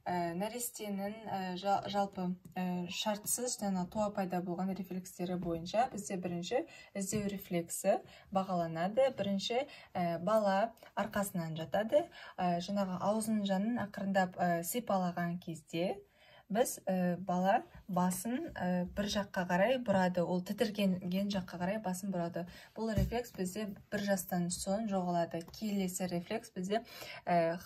Нәрестенің жалпы шартсыз жаңа туа пайда болған рефлекстері бойынша бізде бірінші іздеу рефлексі бағаланады. Бірінші бала арқасынан жатады, жаңағы аузының жанын ақырындап сипалаған кезде біз бала басын бір жаққа қарай бұрады, ол тітіркенген жаққа қарай басын бұрады. Бұл рефлекс бізде 1 жастан соң жоғалады. Келесі рефлекс бізде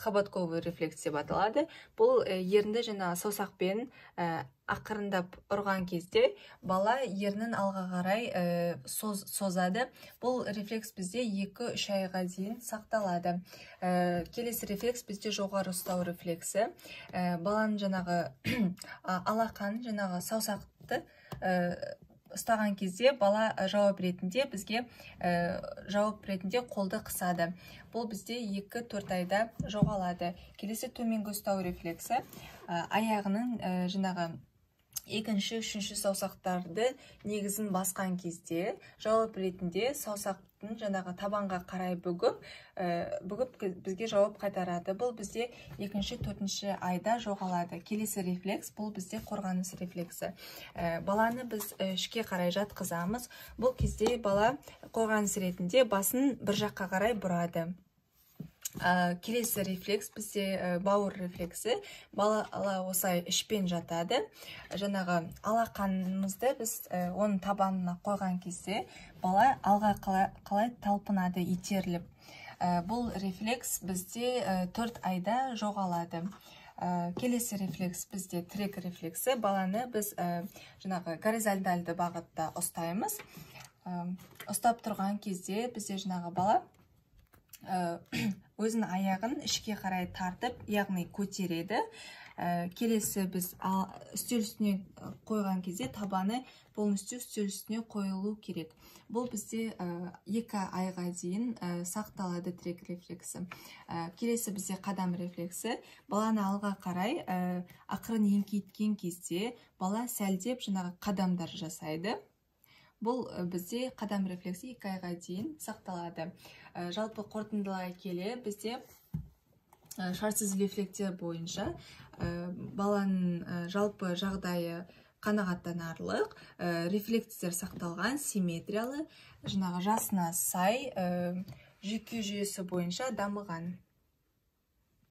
хоботковый рефлекс деп аталады. Бұл ерінді жаңа саусақпен ақырындап ұрған кезде бала ернін алға қарай созады. Бұл рефлекс бізде 2-3 айға дейін сақталады. Келесі рефлекс бізде жоғары ұстау рефлексі. Баланың жаңағы алақан жаңағы саусақты ұстаған кезде бала жауап ретінде бізге жауап ретінде қолды қысады. Бұл бізде 2-4 айда жоғалады. Келесі төменгі ұстау рефлексі, аяғының жаңағы екінші, үшінші саусақтарды негізін басқан кезде жауап ретінде саусақтың жаңағы табанға қарай бүгіп бізге жауап қайтарады. Бұл бізде екінші, төртінші айда жоғалады. Келесі рефлекс бұл бізде қорғаныс рефлексі. Баланы біз ішке қарай жатқызамыз. Бұл кезде бала қорғаныс ретінде басын бір жаққа қарай бұрады. Келесі рефлекс бізде бауыр рефлексі. Бала осылай ішпен жатады. Жаңағы алақанымызды біз оның табанына қойған кезде бала алға қалай талпынады, итеріліп. Бұл рефлекс бізде 4 айда жоғалады. Келесі рефлекс бізде тірек рефлексі. Баланы біз жаңағы горизонтальды бағытта ұстаймыз. Ұстап тұрған кезде бізде жаңағы бала өзінің аяғын ішке қарай тартып, яғни көтереді. Келесі біз үстел үстіне қойған кезде табаны полностью үстел үстіне қойылу керек. Бұл бізде 2 айға дейін сақталады тірек рефлексі. Келесі бізде қадам рефлексі. Баланы алға қарай ақырын еңкейткен кезде бала сәлдеп жаңағы қадамдар жасайды. Бұл бізде қадам рефлексі 2 айға дейін сақталады. Жалпы қорытындылай келе бізде шартсыз рефлекстер бойынша баланың жалпы жағдайы қанағаттанарлық, рефлекстер сақталған, симметриялы, жаңағы жасына сай, жүйке жүйесі бойынша дамыған.